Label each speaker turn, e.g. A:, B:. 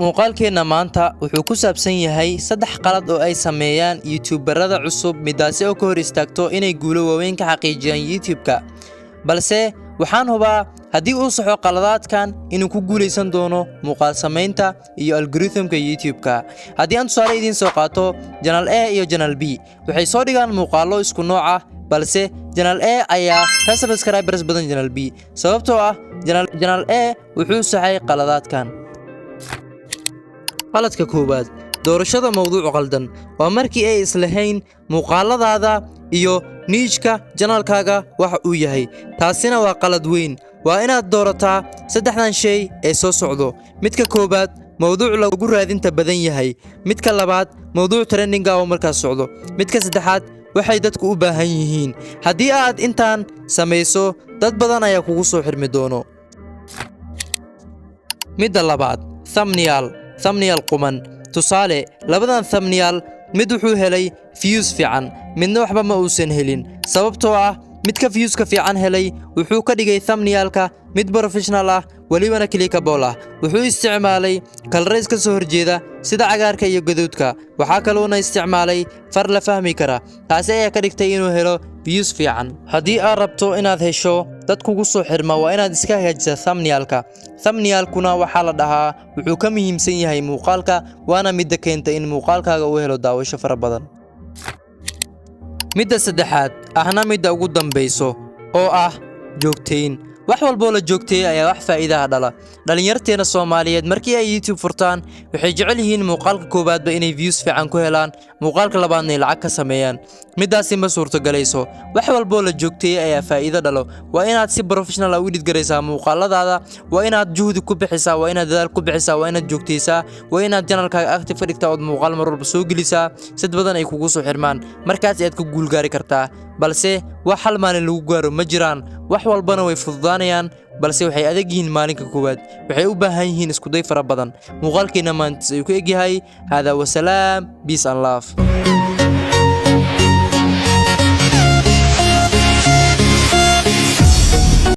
A: Muuqaalkeenna maanta wuxuu ku saabsan yahay saddex qalad oo ay sameeyaan YouTuberada cusub, midaasi oo ka hor istaagto inay guulo waaweyn ka xaqiijiyaan YouTube-ka. Balse waxaan hubaa haddii uu saxo qaladaadkan inuu ku guuleysan doono muuqaal samaynta iyo algorithm-ka YouTube-ka. Haddii aan tusaale idiin soo qaato, Channel A iyo Channel B waxay soo dhigaan muuqaallo isku nooc ah, balse Channel A ayaa ka subscribers badan Channel B, sababtoo ah Channel A wuxuu saxay qaladaadkan. Qaladka koowaad: doorashada mowduuc qaldan. Waa markii ay islahayn muuqaaladaada iyo niche-ka channel-kaaga waxa uu yahay. Taasina waa qalad weyn. Waa inaad doorataa saddexdan shay ee soo socdo. Midka koowaad, mowduuc lagu raadinta badan yahay. Midka labaad, mowduuc trending ah oo markaas socdo. Midka saddexaad, waxay dadku u baahan yihiin. Haddii aad intaan samayso, dad badan ayaa kugu soo xirmi doono. Midda labaad, thumbnail. Thumbnail quman. Tusaale, labadan thumbnail mid wuxuu helay views fiican, midna waxba ma uusan helin, sababtoo ah midka views-ka fiican helay wuxuu ka dhigay thumbnail-ka mid professional ah, welibana clickable ah. Wuxuu isticmaalay colors ka soo horjeeda sida cagaarka iyo gaduudka. Waxaa kaloona isticmaalay far la fahmi kara. Taasi ayaa ka dhigtay inuu helo views fiican. Haddii aad rabto inaad hesho dad kugu soo xirma, waa inaad iska hagaajisaa thumbnail-ka. Thumbnail-kuna waxaa la dhahaa wuxuu ka muhiimsan yahay muuqaalka, waana midda keenta in muuqaalkaaga uu helo daawasho fara badan. Midda saddexaad, ahna midda ugu dambayso, oo ah joogtayn. Wax walboo la joogteeyey ayaa wax faa'iidaha dhala. Dhallinyarteena Soomaaliyeed markii ay YouTube furtaan, waxay jecel yihiin muuqaalka koowaadba inay views fiican ku helaan, muuqaalka labaadna ay lacag ka sameeyaan. Midaasi ma suurtogalayso. Wax walboo la joogteeyey ayaa faa'iido dhalo. Waa inaad si professional ah u edit garaysaa muuqaaladaada, waa inaad juhdi ku bixisaa, waa inaad dadaal ku bixisaa, waa inaad joogtaysaa, waa inaad channel-kaaga active ka dhigtaa ood muuqaal mar walba soo gelisaa sid badan ay kugu soo xirmaan. Markaas ayaad ku guulgaari kartaa. Balse wax hal maalin lagu gaaro ma jiraan. Wax walbana way fududaanayaan, balse waxay adag yihiin maalinka koowaad. Waxay u baahan yihiin iskuday fara badan. Muuqaalkeena maantas ayuu ku egyahay. Hada wasalaam, peace and love.